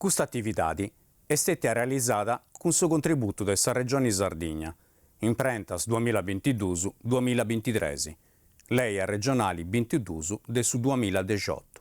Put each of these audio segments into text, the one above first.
Custa atividadi est stètia realizada cun su contributu de sa Regioni Sardigna, Imprentas duamillabintiduus duamillabintitres, Lei arregionali bintiduus de su duamilladexiotu.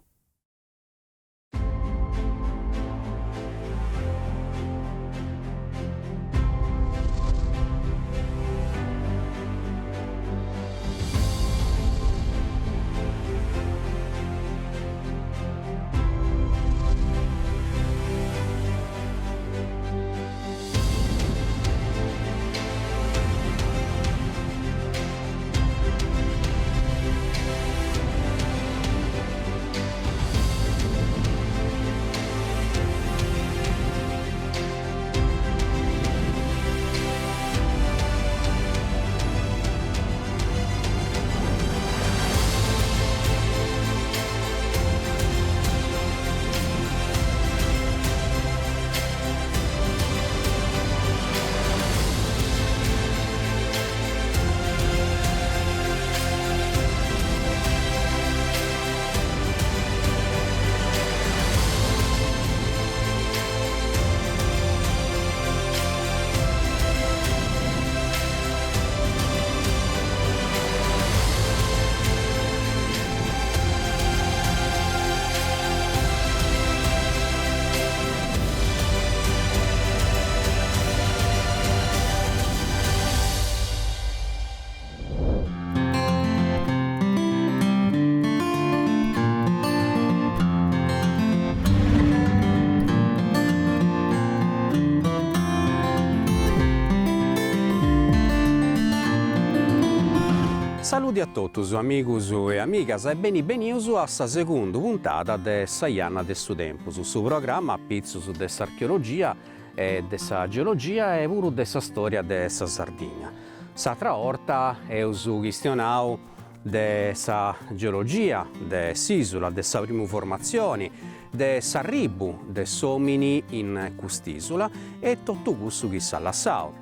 Saludi a totus amigus e amigas e beni benius a sa segundu puntada de Sa Janna de su Tempus, su programma apitzus de s'archeologia e de sa geologia e puru de sa storia de sa Sardigna. S'atra 'orta eus chistionau de sa geologia de s'isula, de sa primu formatzioni, de s'arribu de s'omini in cust'isula e totu cussu chi s'at lassau.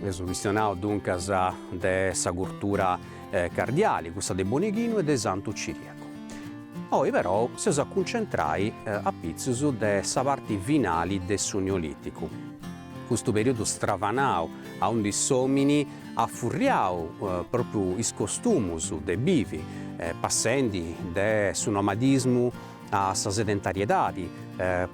Eus chistionau duncas de sa curtura cardiali, cussa de Bonighinu e de Santu Ciriacu. Oi però s'eus a cuncentrai apitzus de sa parti finali de su Neoliticu, custu periodu stravanau aundi s'omini at furriau propriu is costumus de bivi, passendi de su nomadismu a sa sedentariedadi,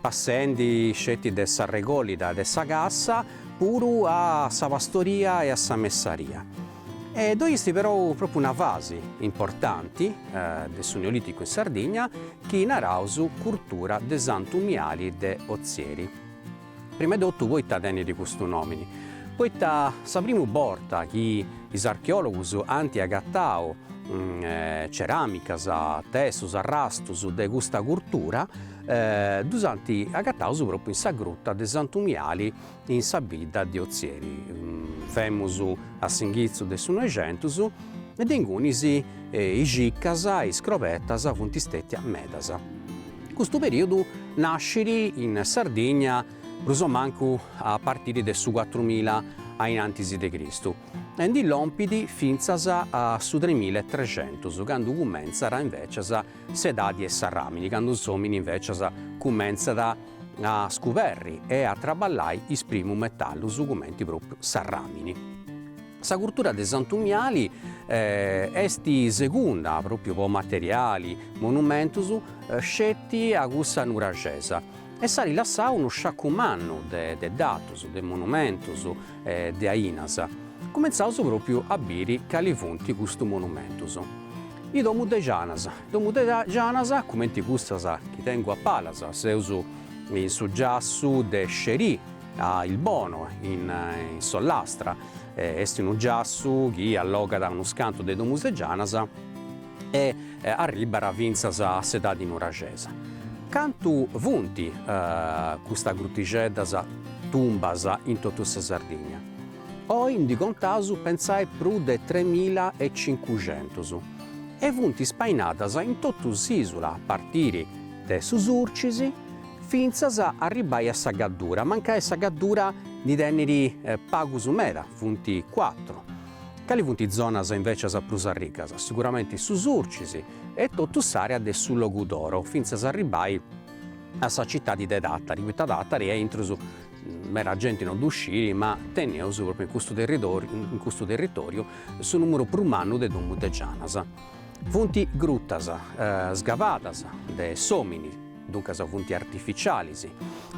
passendi sceti de s'arregòllida e de sa cassa puru a sa pastoria e a sa messaria. E ddoi est però propriu una fasi importanti de su Neoliticu in Sardigna chi naraus curtura de Santu Miali de Ozieri. Prima 'e totu poita tenit custu nomini? Poita sa primu borta chi is archeologus ant agatau ceramicas, tessus, arrastus de custa curtura, ddus ant agataus propriu in sa gruta de Santu Miali in sa bidda de Ozieri. Femus a s'inghitzu de su Noixentus e de ingunis is cicas e is scrobertas funt stètias medas. Custu periodu nascit in Sardigna prus o mancu a partiri de su cuatrumila a in antis de Cristu e ndi lompit fintzas a su tremila e trexentus candu cumentzat invecias s'edadi 'e s'arramini, candu s'omini invecias cumentzat a scuberri e a traballai is primus metallus cumenti propriu s'arramini. Sa curtura de Santu Miali est segunda propriu po materiali, monumentus, sceti a cussa nuraxesa e s'at lassau unu sciacu mannu de datus, de monumentus, de ainas. Cumentzaus propriu a biri cali funt custus monumentus. Is domus de gianas. Domus de gianas, cumenti custas chi tengu a palas, seus in su giassu de Scerì, a Ilbono, in s'Ollastra. Est unu giassu chi allogat unus cantu de domus de gianas e arribbat fintzas a s'edadi nuraxesa. Cantu funt custas grutixeddas tumbas in totu sa Sardigna? Oi ndi contaus pentzai prus de tremila e cincuxentus e funt spainadas in totu s'isula a partiri de su Surcis fintzas a arribbai a sa Gaddura, mancai sa Gaddura ndi tenit pagus meda, funt cuatru. Cali funt is zonas invecias prus arricas? Siguramenti su Surcis e totu s'area de su Logudoro, fintzas a arribbai. a sa citadi de Tàtari, poita Tàtari a intrus meda genti no ddu sciri ma teneus propriu in custu territoriu in custu territoriu su numeru prus mannu de domus de gianas. Funt grutas sgavadas de s'omini, duncas funt artificialis,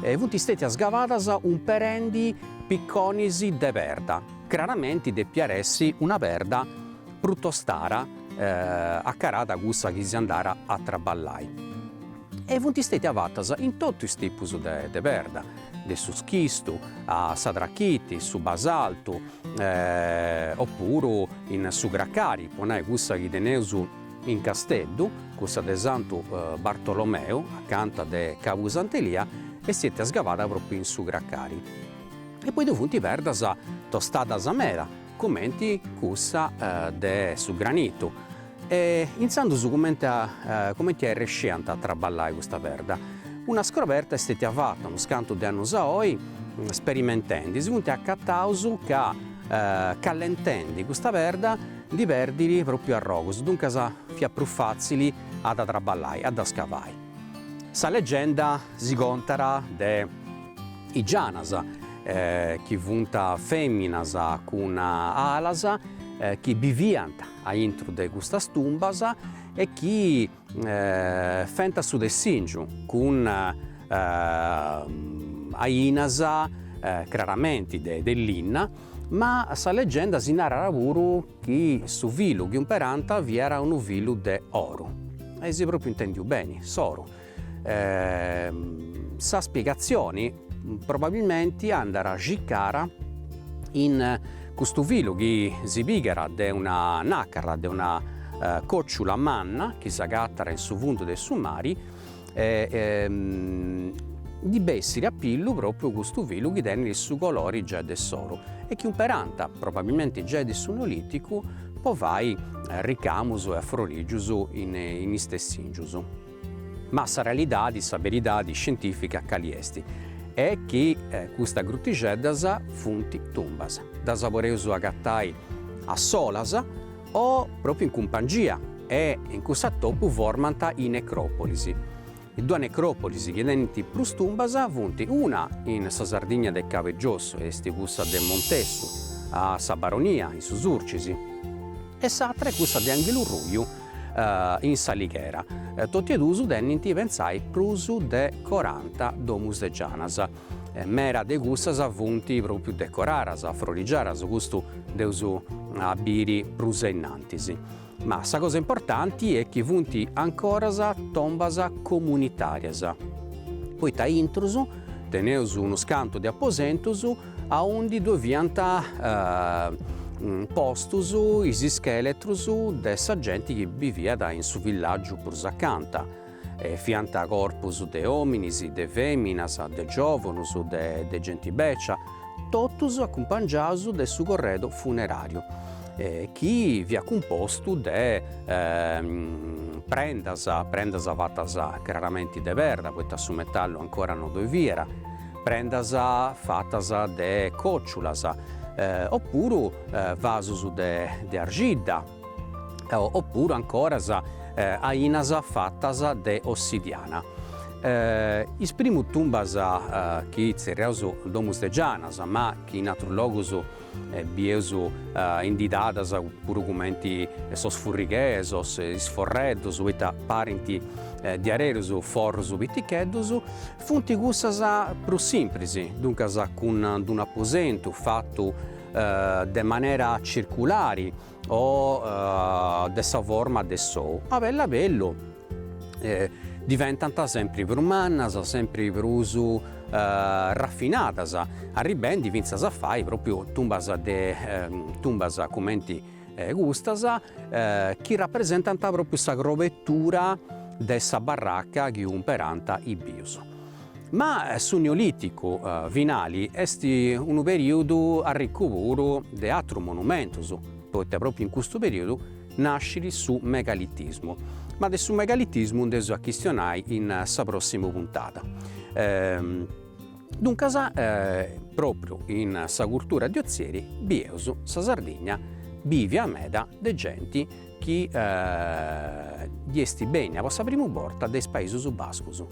e funt stetias sgavadas umperendi piconis de perda, craramenti depiat essi una perda prus tostara acarada cussa chi si andara a traballai. E funt stetias fatas in totu is tipus de perda, de su schistu a sa trachiti, su basaltu, opuru in su cracari, po nai cussa chi teneus in Casteddu, cussa de Santu Bartolomeu, acanta de Cabu Sant'Elia, est stetia sgavada propriu in su cracari. E poi ddoi funt perdas tostadas meda, cumenti cussa de su granitu. E intzandus cumenti cumenti arresciant a traballai custa perda? Una scroberta est stetia fata unus cantu de annus a oi, sperimentendi, si funt acataus ca callentendi custa perda ndi perdit propriu arrogus, duncas fiat prus fatzili a dda traballai, a dda scavai. Sa legenda si contat de is gianas, chi funt feminas cun alas chi biviant a intru de custas tumbas e chi fent su tessingiu cun ainas craramenti de linna, ma sa legenda si narat puru chi su filu chi umperant fiat unu filu de oru, eis propriu intendiu beni, s'oru. Sa spiegatzioni probabilmenti andat circara in custu filu chi si pigat de una nàcara, de una còciula manna chi s'agatat in su fundu de su mari e ndi bessit a pillu propriu custu filu chi tenit su colori giai de s'oru e chi umperant probabilmenti giai de su neoliticu po fai ricamus e afrorìgius in is tessingius. Ma sa realidadi, sa beridadi scientifica cali est? Est chi custas grutixeddas funt tumbas. Ddas podeus agatai a solas o propriu in cumpangia e in cuss'atopu formant is necropolis. Is duas necropolis chi tenint prus tumbas funt una in sa Sardigna de Cabu 'e Giossu, est cussa de Montessu, a sa Baronia, in su Surcis, e s'atra est cussa de Anghelu Ruju, in S'Alighera. Totu e duus tenint, pentzai, prus de coranta domus de gianas. Mera de cussas funt pròpiu decoraras, frorigiaras, custu dd'eus a biri prus a innantis. Ma sa cosa importanti est chi funt ancoras tombas comunitàrias, poita a intrus teneus unus cantu de aposentus aundi ddoi fiant postus is ischeletrus de sa genti chi biviat in su villàgiu prus acanta. Fiant corpus de òminis, de fèminas, de giòvunus, de genti bècia, totus acumpangiaus de su corredo funeràriu, chi fiat cumpostu de prendas, prendas fatas craramenti de perda, poita su metallu ancora no ddoi fiat, prendas fatas de còciulas, opuru vasus de arxidda, opuru ancoras ainas fatas de ossidiana. Is primu tumbas chi tzerriaus domus de gianas, ma chi in atrus logus bieus inditadas puru cumenti sos furrighesos, is forreddos, poita parint diarerus forrus piticheddus, funt cussas prus simpris, duncas cun d'unu aposentu fatu de manera circulari o de sa forma de s'ou. A bellu a bellu diventant sempri prus mannas, sempri prus rafinadas, arribendi fintzas a fai propriu tumbas de tumbas cumenti custas chi rapresentant propriu sa crobetura de sa barraca chi umperant is bius. Ma su Neolìticu finali est unu perìodu arricu puru de atrus monumentus, poita pròpiu in custu perìodu nascit su megalitismu. Ma de su megalitismu nd'eus a chistionai in sa pròssimu puntada. Duncas, pròpriu in sa curtura de Ozieri bieus sa Sardigna bìvia meda de genti chi ndi est bènnia po sa primu borta de is Paisus Bascus.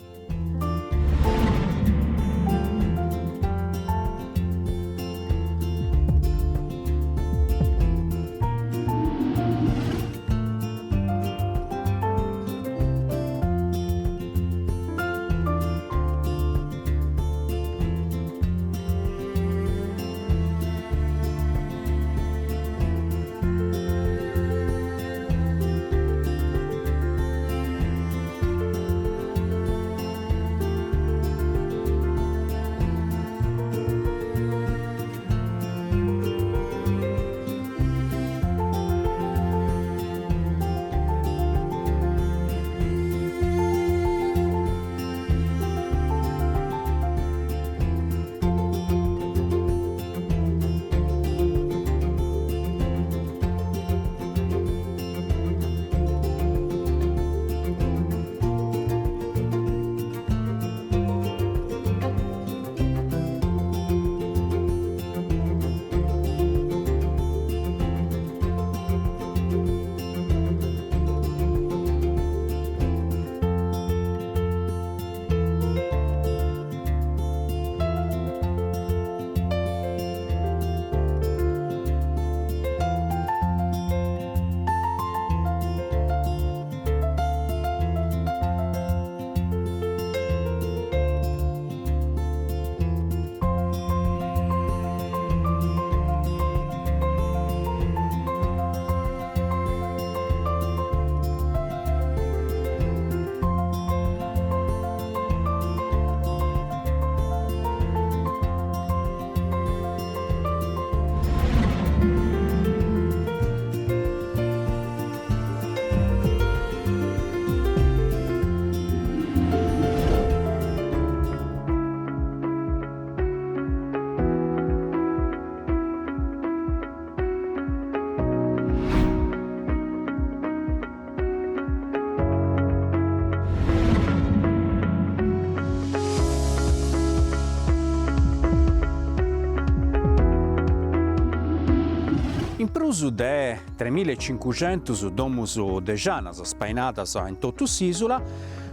prus de tremilla e cincuxentus domus de janas spainadas in totu s'ìsula,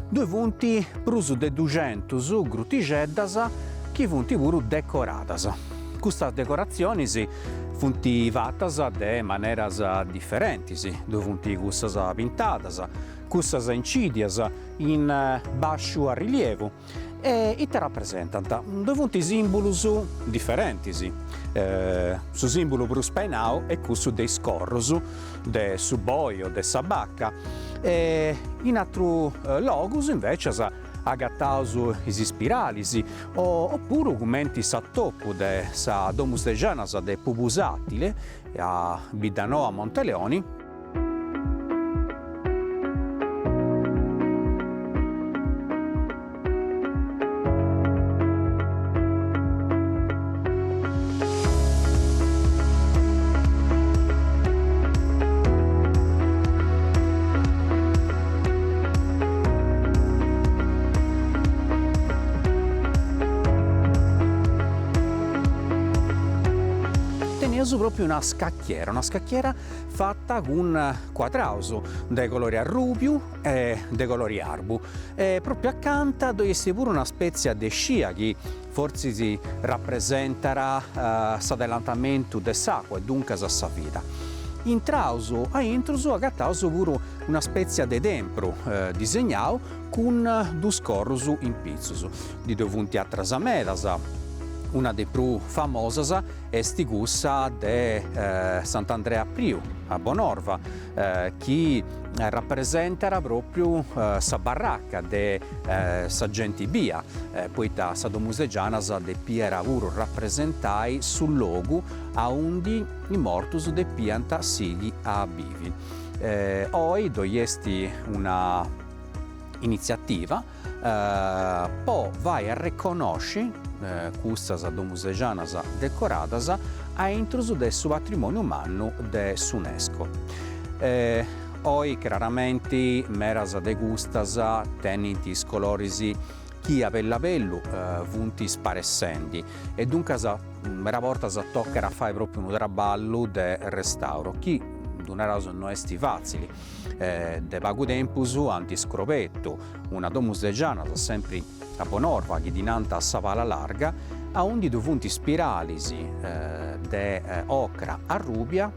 ddoi funt prus de duxentus grutixeddas chi funt puru decoradas. Custas decoratzionis funt fatas de maneras diferentis, ddoi funt cussas pintadas, cussas incìdias in bàsciu arrilievu E ite rapresentant? Ddoi funt sìmbulus diferentis. Su sìmbulu prus spainau est cussu de is corrus de su boi o de sa baca e in atrus logus invècias agataus is ispiralis o opuru cumenti s'atopu de sa Domus de Janas de Pubusàtile a Biddanoa Monteleoni. Teneus propriu una scacchiera, una scacchiera fata cun cuadraus de colori arrubiu e de colori arbu e propriu acanta ddoi est puru una spetzia de scia chi fortzis rapresentat s'adelantamentu de s'acua e duncas sa vida. Intraus a intrus agataus puru una spetzia de tempru disegnau cun dus corrus in pitzus. Ndi ddoi funt atras medas, una de prus famosas est cussa de Sant'Andrea Priu a Bonorva chi rapresentat propriu sa barraca de sa genti bia, poita sa Domus de Janas depiat puru rapresentai su logu aundi is mortus depiant sighi a bivi. Oi ddoi est una initziativa po fai arreconnosci custas domus de janas decoradas a intrus de su patrimoniu mannu de s'Unesco. Oi craramenti medas de custas tenint is coloris chi a bellu a bellu funt sparessendi e duncas meda bortas tocat a fai propriu unu traballu de restauro chi, ddu naraus, no est fatzili. De pagu tempus ant scrobetu una domus de janas, sempri a Bonorva, chi ddi nant sa pala larga, aundi ddu funt spiralis de ocra arrubia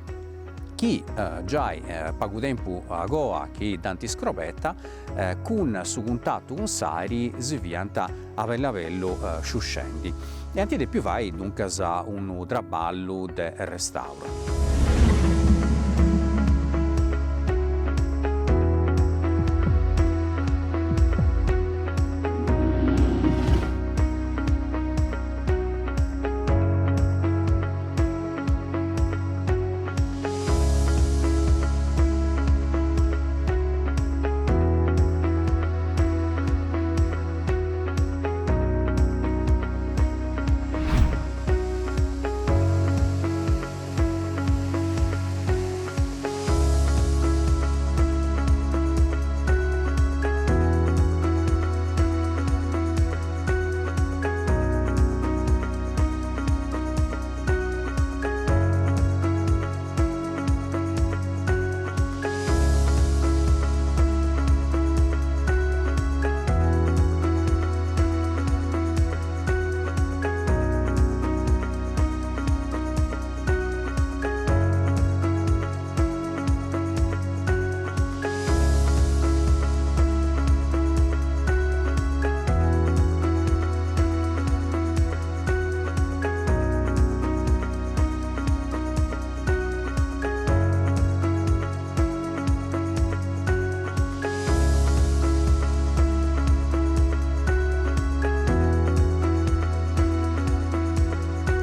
chi giai pagu tempu agoa chi dd'ant scrobeta, cun su cuntatu cun s'airi si fiant a bellu a bellu sciuscendi e ant depiu fai duncas unu traballu de restauru.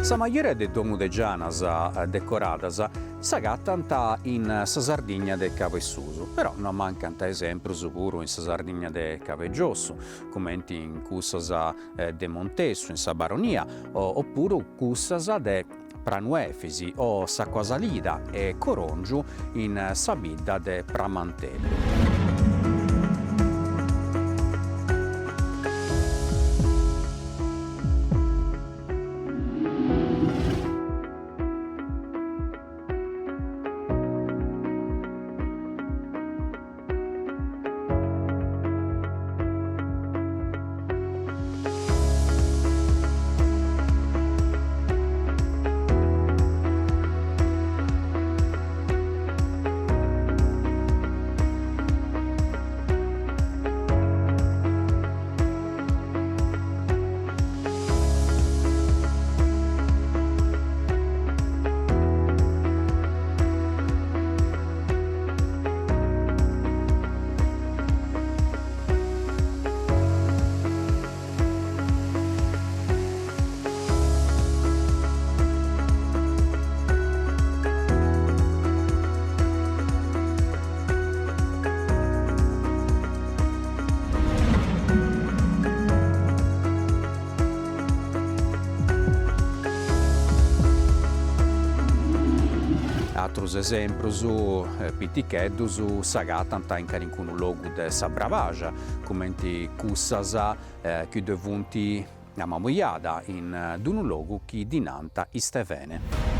Sa majoria de domus de gianas decoradas s'agatant in sa Sardigna de Cabu 'e Susu, però no mancant esemprus puru in sa Sardigna de Cabu 'e Giossu, cumenti in cussas de Montessu in sa Baronia opuru cussas de Pranu Efisi o S'Acuasalida e Coròngiu in sa bidda de Pramanteddu. Atrus esemprus piticheddus s'agatant in calincunu logu de sa Brabaxa, cumenti cussas chi ddoi funt a Mamoiada in d-unu logu chi ddi nant Istevene.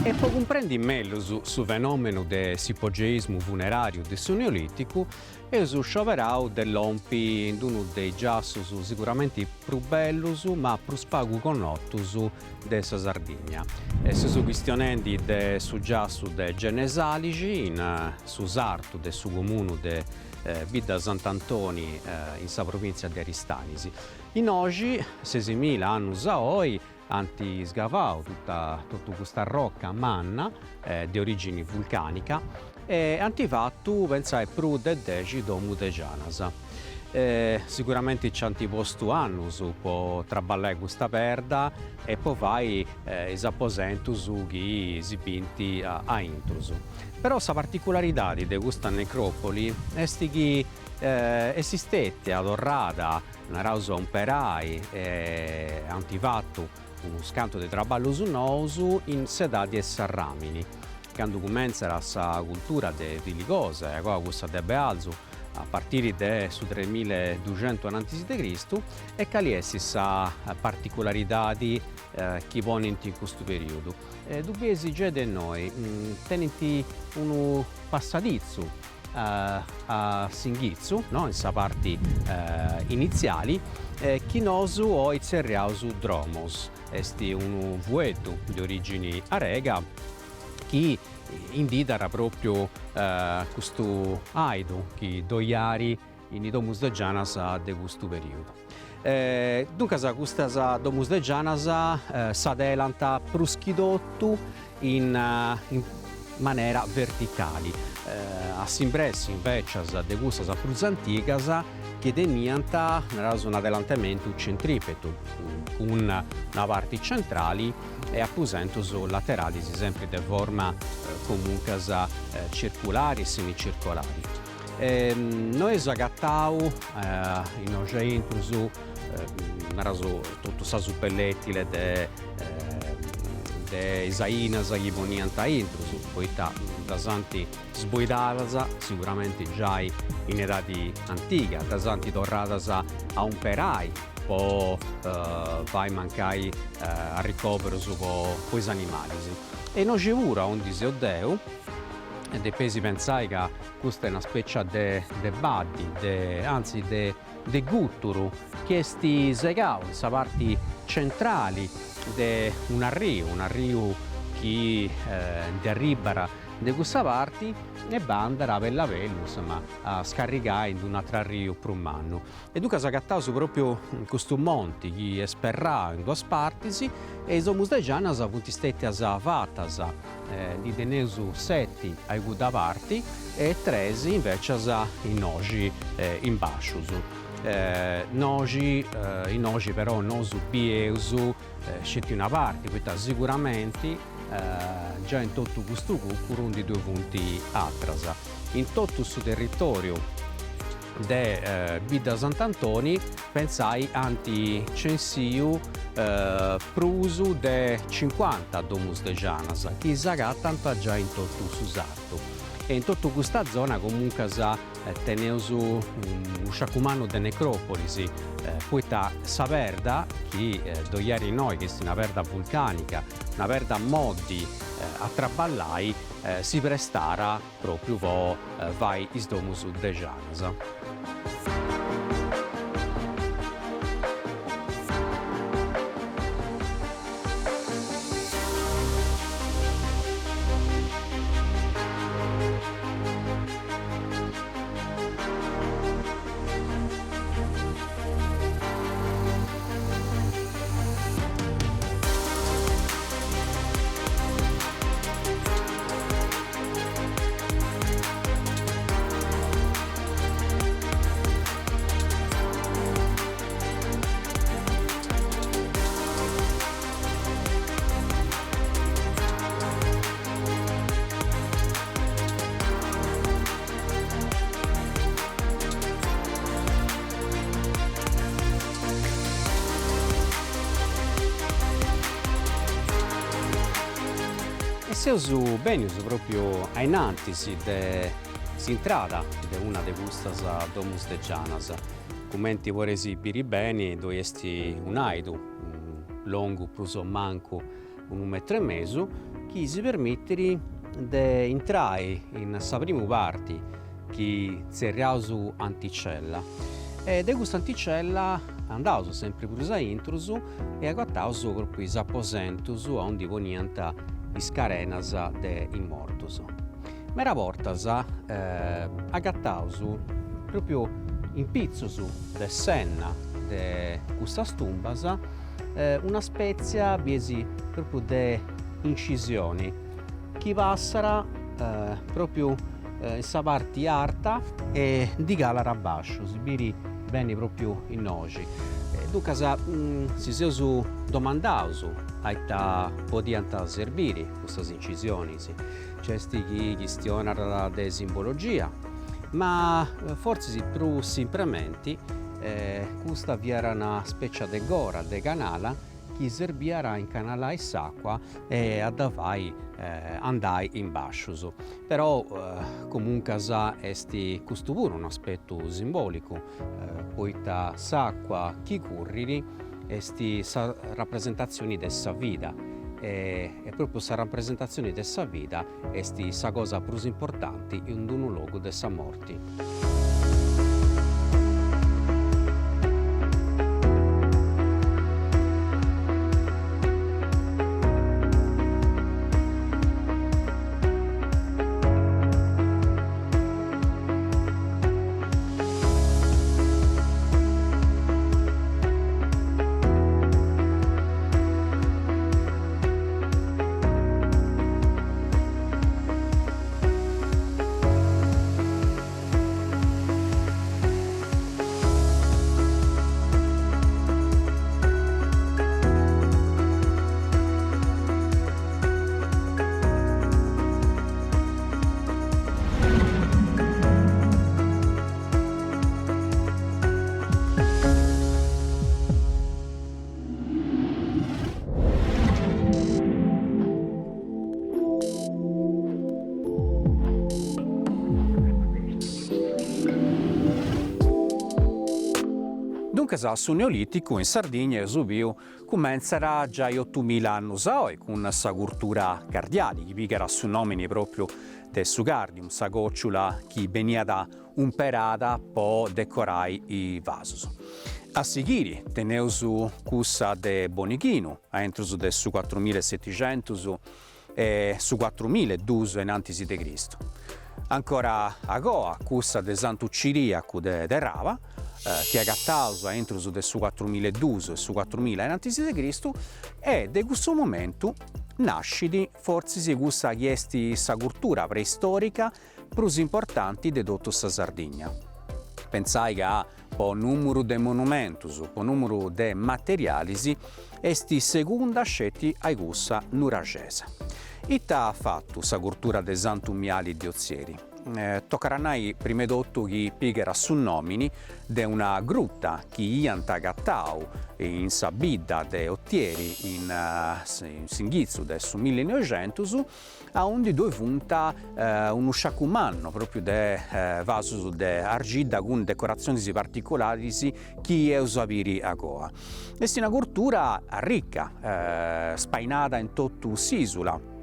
E po cumprendi mellus su fenòmenu de s'ipogeismu funeràriu de su Neolìticu, eus scioberau de lompi in unu de is giassus siguramenti prus bellus ma prus pagu connotus de sa Sardigna. Seus chistionendi de su giassu de Genn'e Sàlixi in su sartu de su comunu de Bidda Sant'Antoni in sa provìntzia de Aristanis. Innoxi, sesimila annus a oi, ant sgavau totu totu custa arroca manna de origini vulcanica e ant fatu, pentzai, prus de dexi domus de gianas. Siguramenti nci ant postu annus po traballai custa perda e po fai is aposentus chi si bint aintrus. Però sa particularidadi de custa necròpoli est chi est stètia torrada, naraus, a umperai e ant fatu unus cantu de traballus nous in s'edadi 'e s'arràmini, candu cumentzat sa cultura de Filigosa e agoa cussa de Bealzu, a partiri de su tremiladuxentus anantis de Cristu, e cali est sa particularidadi chi ponint in custu perìodu. Ddu bieis giai de innoi, tenint unu passaditzu a s'inghitzu, no, in sa parti initziali, chi nosu oi tzerriaus dromos, est unu fueddu de origini arega chi inditat pròpriu custu àidu chi ddoi ari in is domus de gianas de custu perìodu. Duncas custas domus de gianas s'adelant prus chi totu in manera verticali, a s'imbressi invècias de cussas prus antigas chi teniant, naraus, un'adelantamentu centripetu, cun una parti centrali e aposentus lateralis sempri de forma comuncas circulari e semicircolari. No eus agatau innoxi aintrus, naraus, totu sa suppellettile de de is ainas chi poniant aintrus, poita ddas ant sboidadas siguramenti giai in edadi antiga, ddas ant torradas a umperai po fai mancai arricoverus po is animalis. E innoxi puru aundi seu deu, depeis pentzai ca Custa est una spècia de de baddi, de anzi de de gùturu chi est segau in sa parti centrali de un'arriu, un'arriu chi ndi arribat de cussa parti e bandat a bellu a bellu, insoma, a scarrigai in d'un'atru arriu prus mannu. E duncas agataus pròpriu custu monti chi est sperrau in duas partis e is domus de gianas funt stètias fatas, ndi teneus seti a cudda parti e tres invècias innoxi in bàscius. Innoxi innoxi però nosu bieus sceti una parti, poita siguramenti giai in totu custu cùcuru ndi ddoi funt atras. In totu su territoriu de Bidda Sant'Antoni, pentzai, ant censiu prus de cincuanta domus de gianas chi s'agatant giai in totu su sartu. E in totu custa zona comuncas teneus unu sciacu mannu de necròpolis, poita sa perda chi ddoi at innoi, chi est una perda vulcànica, una perda moddi a traballai, si prestat Pròpriu po fai is domus de gianas. E seus benius pròpriu a innantis de s'intrada de una de custas domus de gianas. Cumenti podeis biri beni ddoi est un'àidu longu prus o mancu unu metru e mesu chi si permitit de intrai in sa primu parti chi tzerriaus anticella e de custa anticella andaus sempri prus a intrus e agataus pròpriu is aposentus aundi poniant is carenas de is mortus. Meda bortas agataus pròpriu in pitzus de s'enna de custas tumbas una spètzia bieis pròpriu de incisioni chi passat pròpriu in sa parti arta e ndi calat a bàsciu, si biri beni pròpriu innoxi. Duncas si seus domandaus a ita podiant serbiri custas incisionis, nc'est chi chistionat de simbologia, ma fortzis prus simprementi custa fiat una spècia de gora, de canala, chi serbiat a incanalai s'acua e a dda fai andai in bàscius. Però comuncas est custu puru un'aspetu simbòlicu, poita s'acua chi currit est sa rapresentatzioni de sa vida e pròpriu sa rapresentatzioni de sa vida est sa cosa prus importanti in unu logu de sa morti. Duncas su Neolìticu in Sardigna, eus biu, cumentzat giai otumila annus a oi cun sa curtura cardiali chi pigat su nòmini pròpriu de su cardium, sa còciula chi beniat umperada po decorai is vasus. A sighiri teneus cussa de Bonighinu, a intrus de su cuatrumila e setixentus e su cuatrumila e dus in antis de Cristu. Ancora agoa cussa de Santu Ciriacu de Terraba, chi agataus a intrus de su cuatrumila e dus e su cuatrumila in antis de Cristu, e de cussu momentu nascit fortzis cussa chi est sa curtura preistorica prus importanti de totu sa Sardigna. Pentzai ca po numuru de monumentus, po numuru de materialis, est segunda sceti a cussa nuraxesa. Ita at fatu sa curtura de Santu Miali de Ozieri? Tocat a nai prima 'e totu chi pigat su nomini de una gruta chi iant agatau in sa bidda de Otieri in s'inghitzu de su millinoixentus, aundi ddoi funt unu sciacu mannu pròpriu de vasus de argidda cun decoratzionis particularis chi eus a biri agoa. Est una curtura arrica, spainada in totu s'ìsula,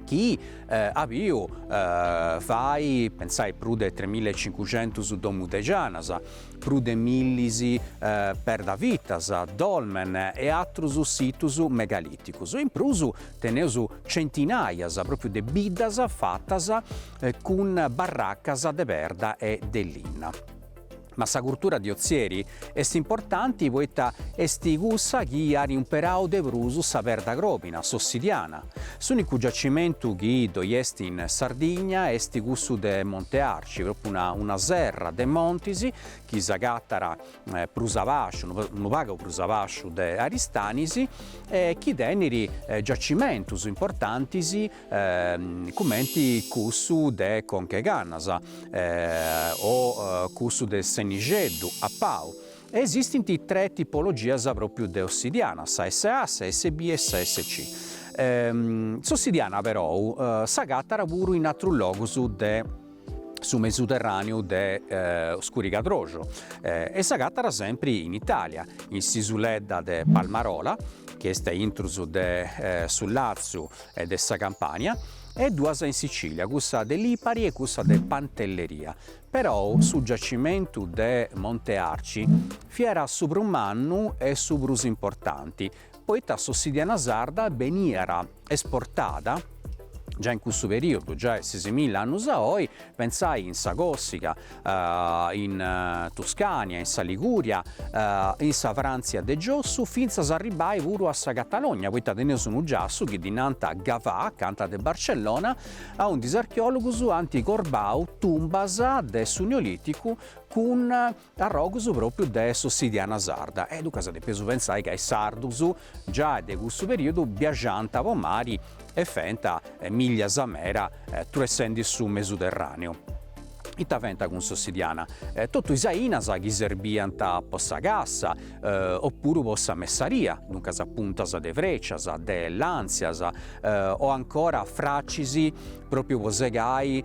chi at biu fai, pentzai, prus de tremilla e cincuxentus domus de gianas, prus de millis perdafitas, dolmen e atrus situs megalìticus. In prus teneus centinaias pròpriu de biddas fatas cun barracas de perda e de linna. Ma sa curtura de Ozieri est importanti poita est cussa chi at umperau de prus sa perda cròbina, s'ossidiana. S'ùnicu giacimentu chi ddoi est in Sardigna est cussu de Monte Arci, pròpriu una una serra de montis chi s'agatat prus a bàsciu, unu pagu prus a bàsciu de Aristanis e chi tenit giacimentus importantis cumenti cussu de Conca 'e Cannas o cussu de Sennixeddu a Pau. Esistint tre tipologias pròpriu de ossidiana, sa SA, sa SB e sa SC. S'ossidiana perou s'agatat puru in atrus logus de su Mesuterràneu de scurigadroxu e s'agatat sempri in Italia, in s'isuledda de Palmarola, chi est intrus de su Latziu e de sa Campania, e duas in Sicilia, cussa de Lipari e cussa de Pantelleria. Perou su giacimentu de Monte Arci fiat su prus mannu e su prus importanti, poita s'ossidiana sarda beniat esportada giai in cussu periodu, giai sesimilla annus a oi, pentzai in sa Còssiga, in Tuscania, in sa Liguria, in sa Fràntzia de giossu, fintzas a arribbai puru a sa Catalogna, poita teneus unu giassu chi ddi nant Gavà, acanta de Barcellona, aundi is archeòlogus ant corbau tumbas de su Neolìticu cun arrogus pròpriu de s'ossidiana sarda e duncas depeus pentzai ca is sardus giai de cussu periodu biaxànt po mari e fent miglias meda truessendi su Mesuterràneu. Ita fent cun s'ossidiana? Totu is ainas chi serbiant po sa cassa opuru po sa messaria, duncas puntas de frècias, de làntzias o ancora fracis pròpriu po segai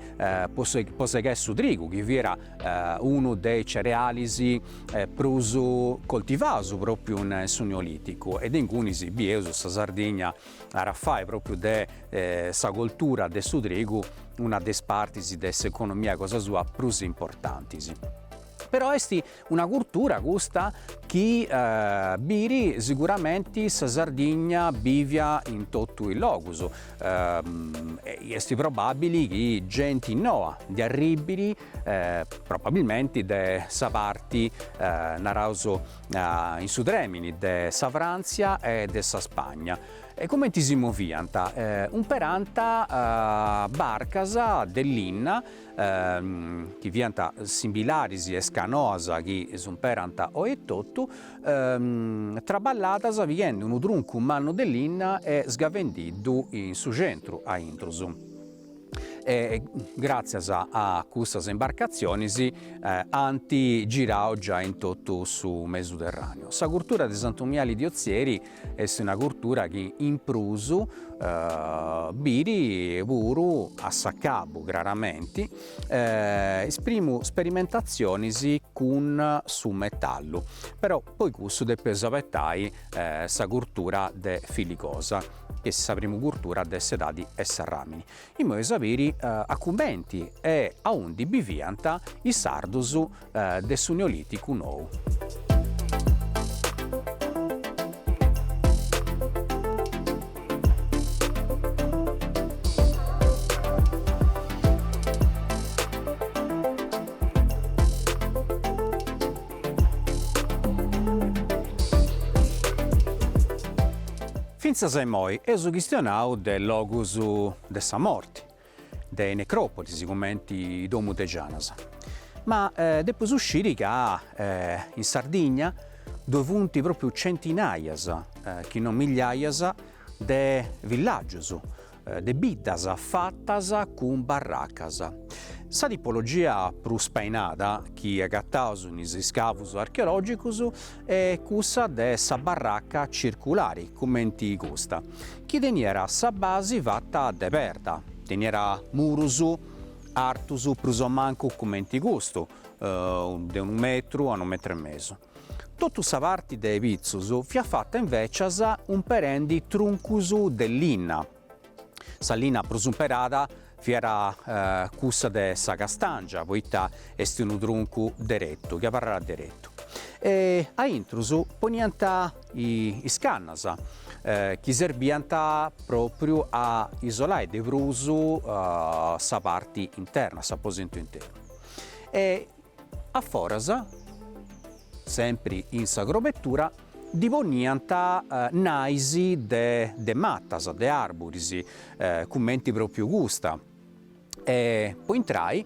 po segai su trigu chi fiat unu de is cerealis prus coltivaus pròpriu in su Neolìticu e de ingunis bieus sa Sardigna at a fai pròpriu de sa coltura de su trigu una de is partis de s'economia cosa sua prus importantis. Però est Una curtura custa chi biri siguramenti sa Sardigna bivia in totu is logus e est probabili chi genti noa ndi arribiri probabilmenti de sa parti naraus in su tremini de sa Frantzia e de sa Spagna. E cumenti si moviant? Umperant barcas de linna chi fiant simbilaris a is canoas chi s'umperant oi etotu, traballadas pighendi unu truncu mannu de linna e sgavendiddu in su centru a intrus. E gràtzias a custas imbarcatzionis ant girau giai in totu su Mesuterràneu. Sa curtura de Santu Miali di Ozieri Est una curtura chi in prus biri puru a s'acabu craramenti is primu sperimentatzionis. cun su metallu, però po cussu depeus abetai sa curtura de Filigosa, chi est sa primu curtura de s'edadi 'e s'arramini. Imoi eus a biri a cumenti e aundi biviant is sardus de su Neolìticu nou. Fintzas a immoi eus chistionau de logus de sa morti, de necròpolis cumenti domu de gianas, ma depeus sciri ca in Sardigna ddoi funt pròpriu centinaias, chi non migliaias, de villàgius, de biddas fatas cun barracas. Sa tipologia prus spainada chi agataus in is iscavus archeològicus est cussa de sa barraca circulari, cumenti custa, chi teniat sa basi fata de perda, teniat murus artus prus o mancu cumenti custu, de unu metru a unu metru e mesu. Totu sa parti de pitzus fiat fata invècias umperendi truncus de linna. Sa linna prus umperada fiat cussa de sa castàngia, poita est unu truncu deretu, chi abarrat deretu. E a intrus poniant is cannas, chi serbiant pròpriu a isolai de prus sa parti interna, s'aposentu internu. E A foras, sempri in sa crobetura, ddi poniant nais de de matas, de arburis, cumenti propriu custa, e po intrai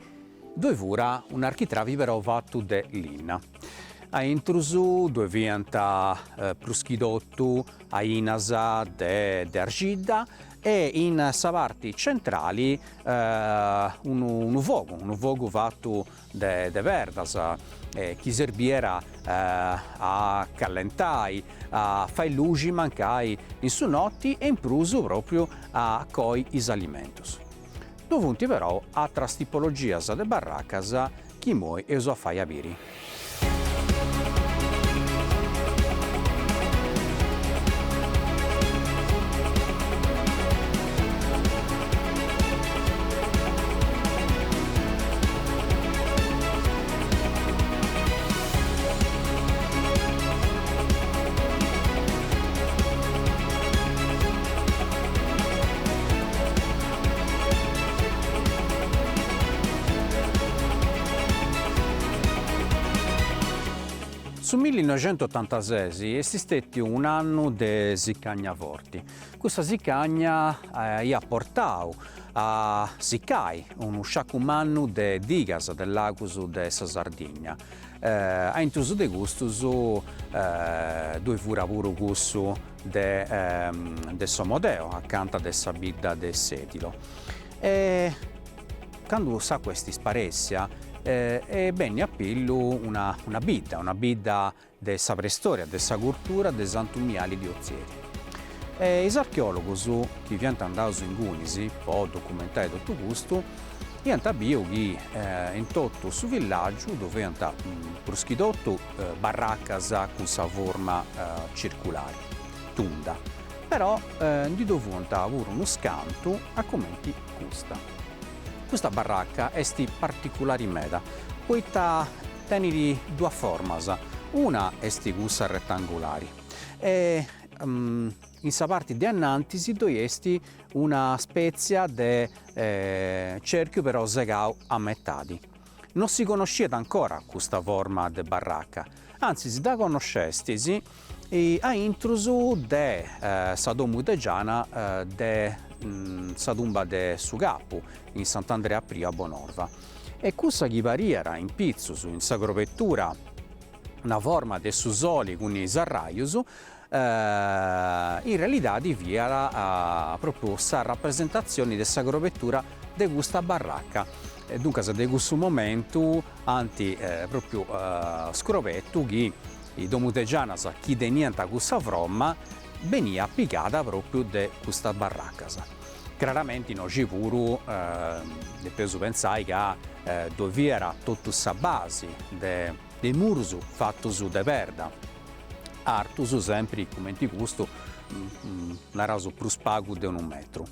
ddoi furat un'architravi però fatu de linna. A intrus ddoi fiant prus chi totu ainas de de arxidda e in sa parti centrali unu unu fogu, unu fogu fatu de de perdas chi serbiat a callentai, a fai luxi mancai in su noti e in prus propriu a coi is alimentus. Ddoi funt però atras tipologias de barracas chi immoi eus a fai a biri. Su millinoixentuotantases est stètiu un'annu de sicagna forti. Custa sicagna iat portau a sicai unu sciacu mannu de digas de lagus de sa Sardigna. A intrus de custus ddoi furat puru cussu de de s'Omodeo, acanta de sa bidda de Sedilo. E candu s'acua est isparèssia est bènnia a pillu una una bidda, una bidda de sa preistoria, de sa curtura de Santu Miali di Ozieri. E is archeòlogus chi fiant andaus ingunis po documentai totu custu iant biu chi in totu su villàgiu ddoi fiant prus chi totu barracas cun sa forma circulari, tunda, però ndi ddoi fuant puru unus cantu a cumenti custa. Custa barraca est particulari meda poita tenit duas formas, una est cussa retangulari e in sa parti de anantis ddoi est una spètzia de cerchiu però segau a metadi. No si connosciat ancora custa forma de barraca, antzis dda connoscestis a intrus de sa domu de giana de sa tumba de su capu in Sant'Andrea Priu a Bonorva e cussa chi pariat in pitzus in sa crobetura una forma de su soli cun is arrajus in realidadi fiat propriu sa rapresentatzioni de sa crobetura de custa barraca e duncas de cussu momentu ant propriu scrobetu chi is domus de gianas chi teniant cussa froma beniat pigada propriu de custas barracas. Craramenti innoxi puru depeus pentzai ca ddoi fiat totu sa basi de. de murus fatus de perda, artus sempri cumenti custu, naraus prus pagu de unu metru.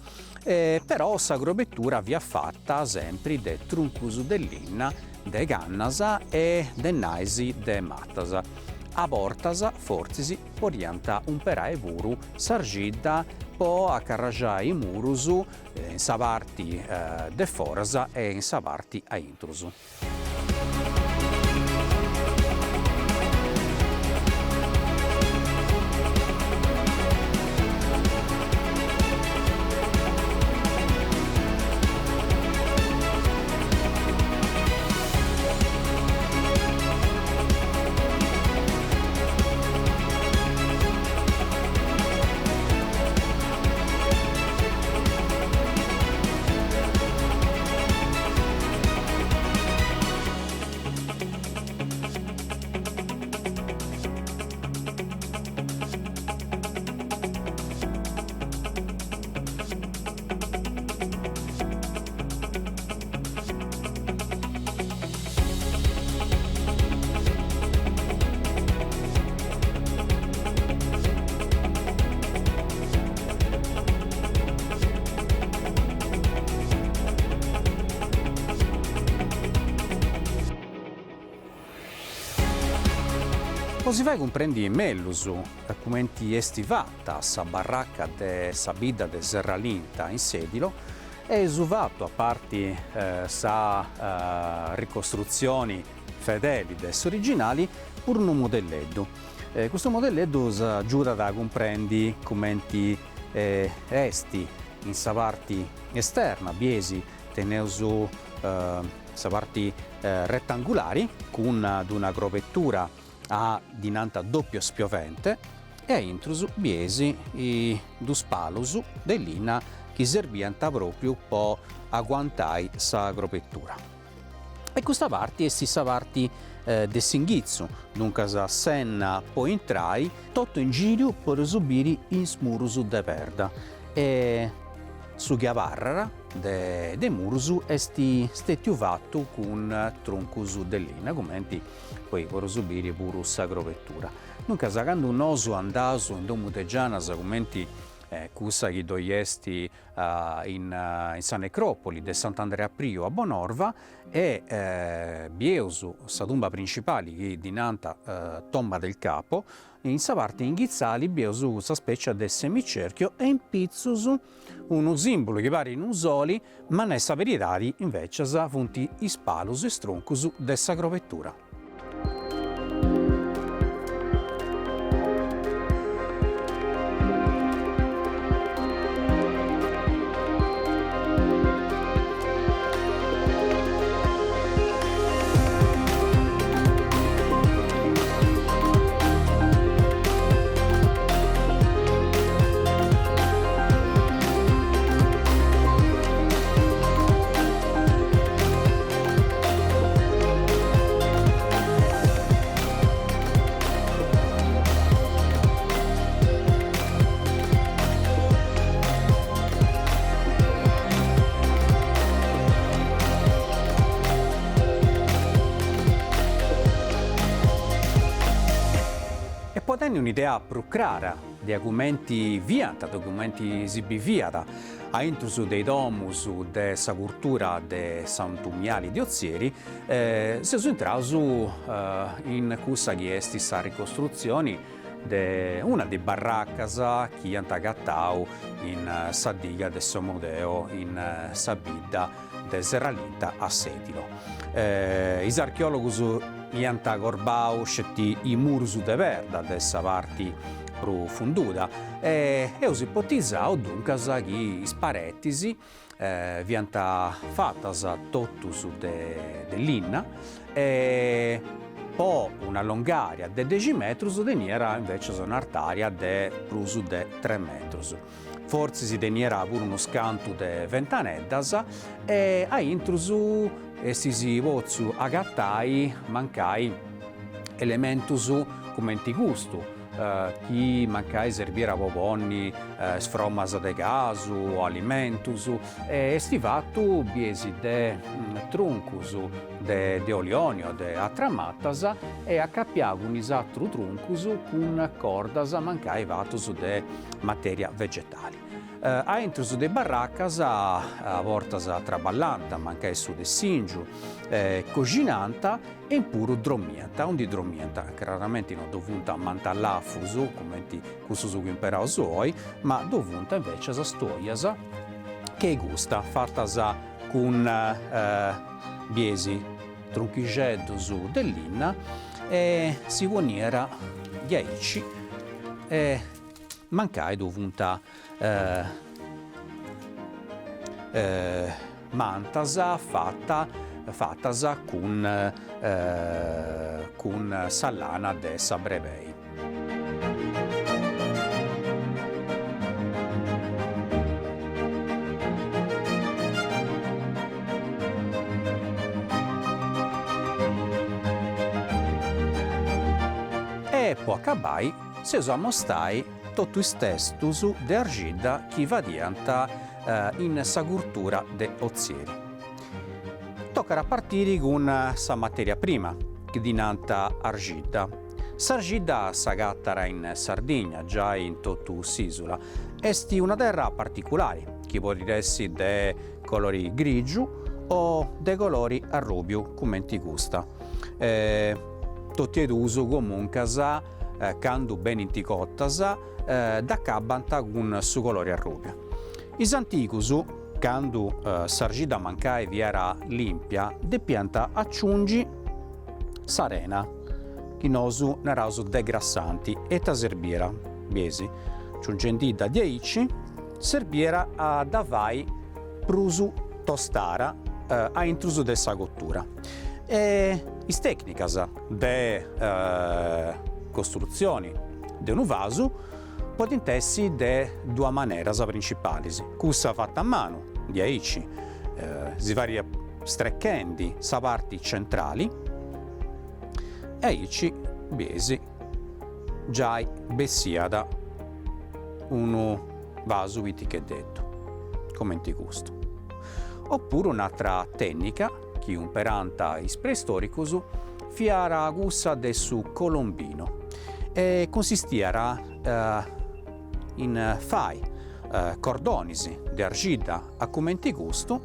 Però sa crobetura fiat fata sempri de truncus de linna, de cannas e de nais de matas. A bortas, fortzis, podiant umperai puru s'arxidda po acarraxai is murus in sa parti de foras e in sa parti a intrus. Po si fai cumprendi mellus cumenti est fata sa barraca de sa bidda de Serralinta in Sedilo, eus fatu a parti sa ricostrutzioni fedeli de s'originali puru unu modelleddu. Custu modelleddu s'agiudat a cumprendi cumenti est in sa parti esterna, bieis teneus sa parti retangulari cun d'una crobetura a ddi nant doppio spiovente e a intrus bieis is dus palus de linna chi serbiant propriu po aguantai sa crobetura. E custa parti est sa parti de s'inghitzu, duncas s'enna po intrai, totu in giriu podeus biri is murus de perda e su chi abarrat de de murus est stetiu fatu cun truncus de linna cumenti poi podeus biri puru sa crobetura. Duncas candu nosu andaus in domu de gianas cumenti cussa chi ddoi est in sa necròpoli de Sant'Andrea Priu a Bonorva e bieus sa tumba principali chi ddi nant Tomba del Capo, in sa parti inghitzali bieus custa spècia de semicerchio e in pitzus unu sìmbulu chi parit unu soli, ma in sa beridadi invècias funt is palus, is truncus de sa crobetura. E po tenni un'idea prus crara de cumenti fiant, de cumenti si biviat a intrus de is domus de sa curtura de Santu Miali de Ozieri, seus intraus in cussa chi est sa ricostrutzioni de una de is barracas chi iant agatau in sa diga de s'Omodeo in sa bidda de Serralinta a Sedilo. Is archeologus iant corbau sceti is murus de perda de sa parti prus funduda e eus ipotizau duncas chi is paretis Fiant fatas totus de linna e po una longària de dexi metrus teniat invècias un'artària de prus de tres metrus. Fortzis teniat puru unus cantu de ventaneddas e a intrus estis potziu agatai mancai elementus cumenti custu. chi mancai serbiat po ponni is fromas de casu o alimentus e esti fatu biesi de truncus de de olioni o de atras matas e acapiau cun is atrus truncus cun cordas mancai fatus de materia vegetali. Aintrus de is barracas a bortas traballànt mancai su tessìngiu, coxinànt e in puru dromiant. Aundi dromiant? Craramenti no ddu funt mantallafus cumenti cussus chi imperaus oi, ma ddu funt invecias stoias che custa, fatas cun biesi trunchixeddus de linna e si poniat diaici e mancai ddu funt mantas fata fatas cun cun sa lana de sa brebei. E po acabai s'eus a amostai totu is testus de arxidda chi fadiant in sa curtura de Ozieri. Tocat a partiri cun sa materia prima, chi ddi nant arxidda. S'arxidda s'agatat in Sardigna, giai in totu s'isula. Est una terra particulari, chi podit essi de colori grigiu o de colori arrubiu, cumenti custa. Totu e duus comuncas, candu benint cotas, dd'acabant cun su colori arrubiu. Is antigus, candu s'arxidda mancai fiat limpia, depiant aciungi s'arena, chi nosu naraus degrassanti, e ita serbiat, biesi, aciungendidda diaici, serbiat a dda fai prus tostara aintrus de sa cottura. E is tecnicas de costrutzioni de unu vasu podint essi de duas maneras principalis, cussa fata a manu, diaici, si fadiat strechendi sa parti centrali e aici biesi giai bessiat unu vasu piticheddeddu cumenti custu. Oppuru un'atra tènnica chi umperànt is preistoricus fiat cussa de su colombino e cunsistiat in fai cordonis de arxidda a cumenti custu,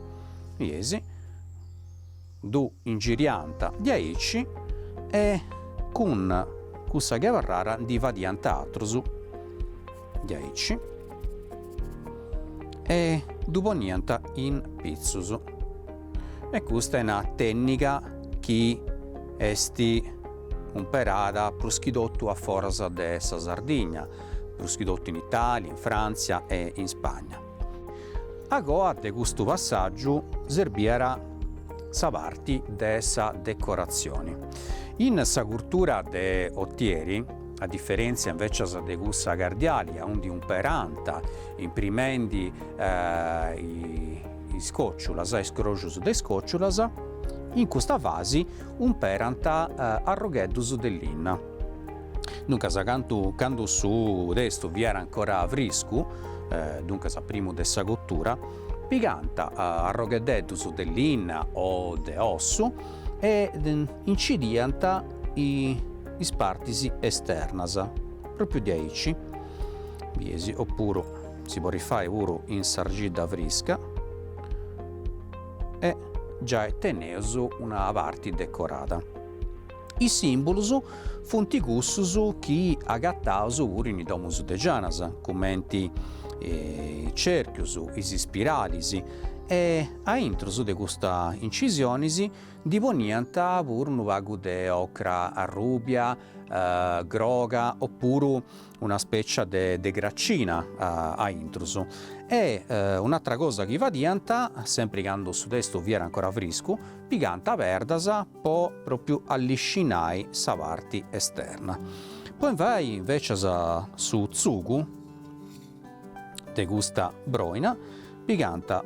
biesi, ddu ingiriant diaici e cun cussa chi abarràt ndi fadiant atrus diaici e ddu poniant in pitzus. E custa est una tènnica chi est umperada prus chi totu a foras de sa Sardigna, prus chi totu in Italia, in Fràntzia e in Spagna. Agoa de custu passàgiu serbiat sa parti de sa decoratzioni. In sa curtura de Otieri, a diferèntzia invècias de cussa cardiali aundi umperant imprimendi is còciulas, is croxus de is còciulas, in custa fasi umperant arrogheddus de linna. Duncas cantu candu su testu fiat ancora friscu, duncas a primu de sa cottura, pigant arrogheddeddus de linna o de ossu e incidiant is partis esternas, propriu diaici, biesi, oppuru si podit fai puru in s'argidda frisca e giai teneus una parti decorada. Is simbulus funt cussus chi agataus puru in is domus de gianas, cumenti is cerchius, is ispiralis e a intrus de custas incisionis ndi poniant puru unu pagu de ocra arrubia, groga opuru una specia de de cracina a intrus. E un'atra cosa chi fadiant, sempri candu su testu fiat ancora friscu, pigant perdas po propriu alliscinai sa parti esterna. Po fai invecias su tzugu de custa broina pigant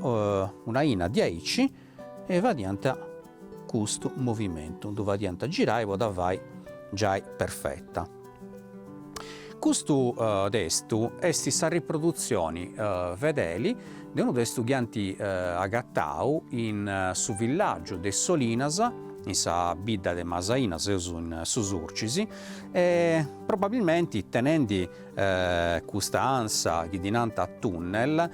un'aina diaici e fadiant custu movimentu, ddu fadiant girai po dda fai giai perfetta. Custu testu est sa riprodutzioni fedeli de unu testu chi ant agatau in su villàgiu de Solinas, in sa bidda de Masainas, seus in su Surcis, e probabilmenti tenendi custa ansa chi ddi nant tunnel,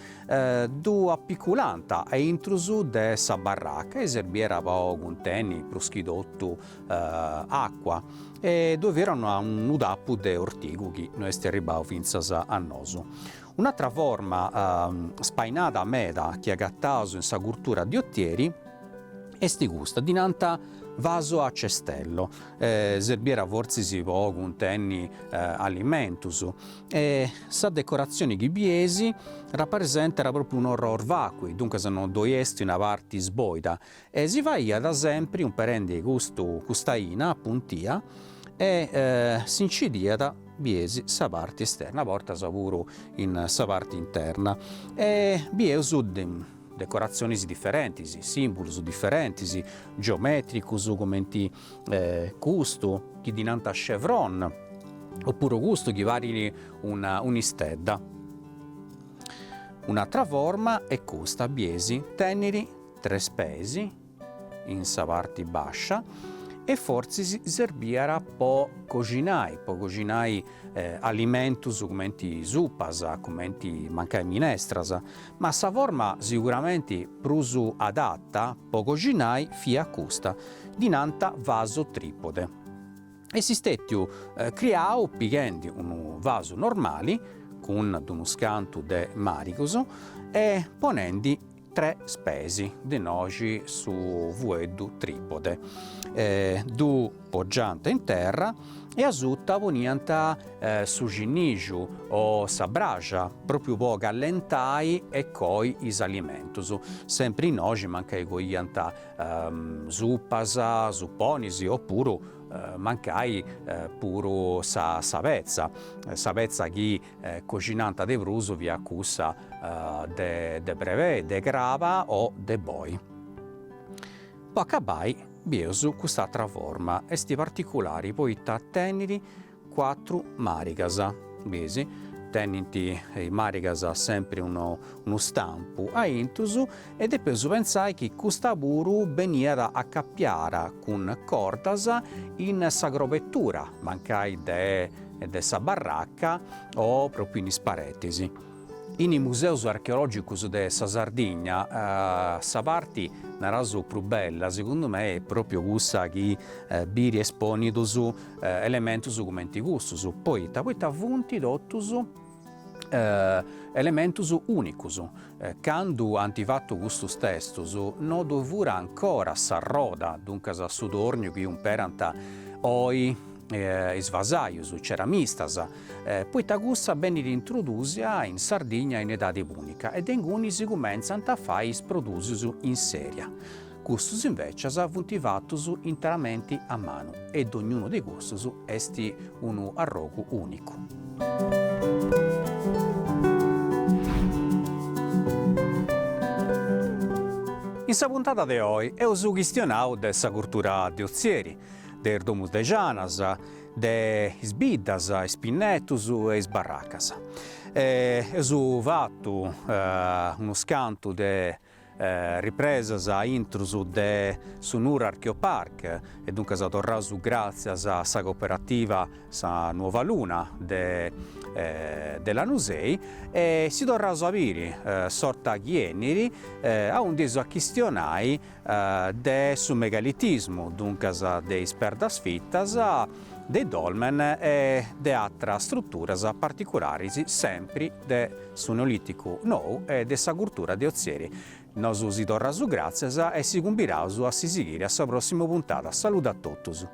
ddu apiculànt a intrus de sa barraca e serbiat po cuntenni prus chi totu acua e ddoi fiat unu tapu de ortigu chi no est arribbau fintzas a nosu. Un'atra forma spainada meda chi agataus in sa curtura de Otieri est custa, ddi nant vaso a cestello, serbiat fortzis po cuntenni alimentus e sa decoratzioni chi bieis rapresentat propriu un'horror vacui, duncas no ddoi est una parti sboida E si faiat sempri umperendi custu cust'aina a puntia e si incidiat bieis sa parti esterna, a bortas puru in sa parti interna. E bieus decoratzionis diferentis, simbulus diferentis, geometricus cumenti custu chi ddi nant chevron, opuru custu chi parit un'istedda. Un'atra forma est custa, bieis, tenit tres peis in sa parti bascia e fortzis serbiat po coxinai, po coxinai alimentus cumenti supas, cumenti mancai minestras, ma sa forma siguramenti prus adatta po coxinai fiat custa, ddi nant vaso tripode. Est stetiu criau pighendi unu vasu normali cun d'unu scantu de marigus e ponendi tres peis, de innoxi su fueddu tripode. Ddu poggiant in terra e asuta poniant su cinixu o sa braxa propriu po callentai e coi is alimentus. Sempri innoxi mancai coiant supas, suponis opuru mancai puru sa sa petza, sa petza chi coxinant de prus fiat cussa de de brebei, de craba o de boi. Po acabai bieus cust'atra forma, est particulari poita tenit cuatru marigas, bieis, tenint is marigas sempri unu unu stampu a intrus e depeus pentzai chi custa puru beniat acapiada cun cordas in sa crobetura, mancai de de sa barraca o propriu in is paretis. In is museus archeologicus de sa Sardigna sa parti, naraus, prus bella, segundu mei, est propriu cussa chi biri esponidus elementus cumenti custus, poita? Poita funt totus elementus unicus. Candu ant fatu custus testus no ddoi furat ancora s'arroda, duncas su torniu chi umperant oi is vasajus, is ceramistas, poita cussa benit introdusia in Sardigna in edadi punica e de inguni si cumentzant a fai is produsius in seria. Custus invecias funt fatus interamenti a manu e dognunu de custus est unu arrogu unicu. In sa puntada de oi eus chistionau de sa curtura de Ozieri, de is domus de janas, de is biddas, is pinnetus e is barracas. Eus fatu unus cantu de ripresas a intrus de su Nura Archeopark e duncas torraus gràtzias a sa cooperativa Sa Nuova Luna de de Lanusei e si torraus a biri s'orta chi 'enit aundi eus a chistionai de su megalitismu, duncas de is perdas fitas, de is dolmen e de atras struturas particularis sempri de su Neolìticu nou e de sa curtura de Ozieri. Nosu si torraus gràtzias e si cumbiraus a si sighiri a sa pròssimu puntada. Saludu a totus!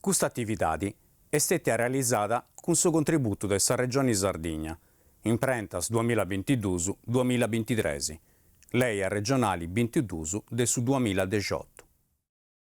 Custa atividadi est stètia realizada cun su contributu de sa Regioni Sardigna, Imprentas duamillabintiduus duamillabintitres, Lei arregionali bintiduus de su duamilladexiottu.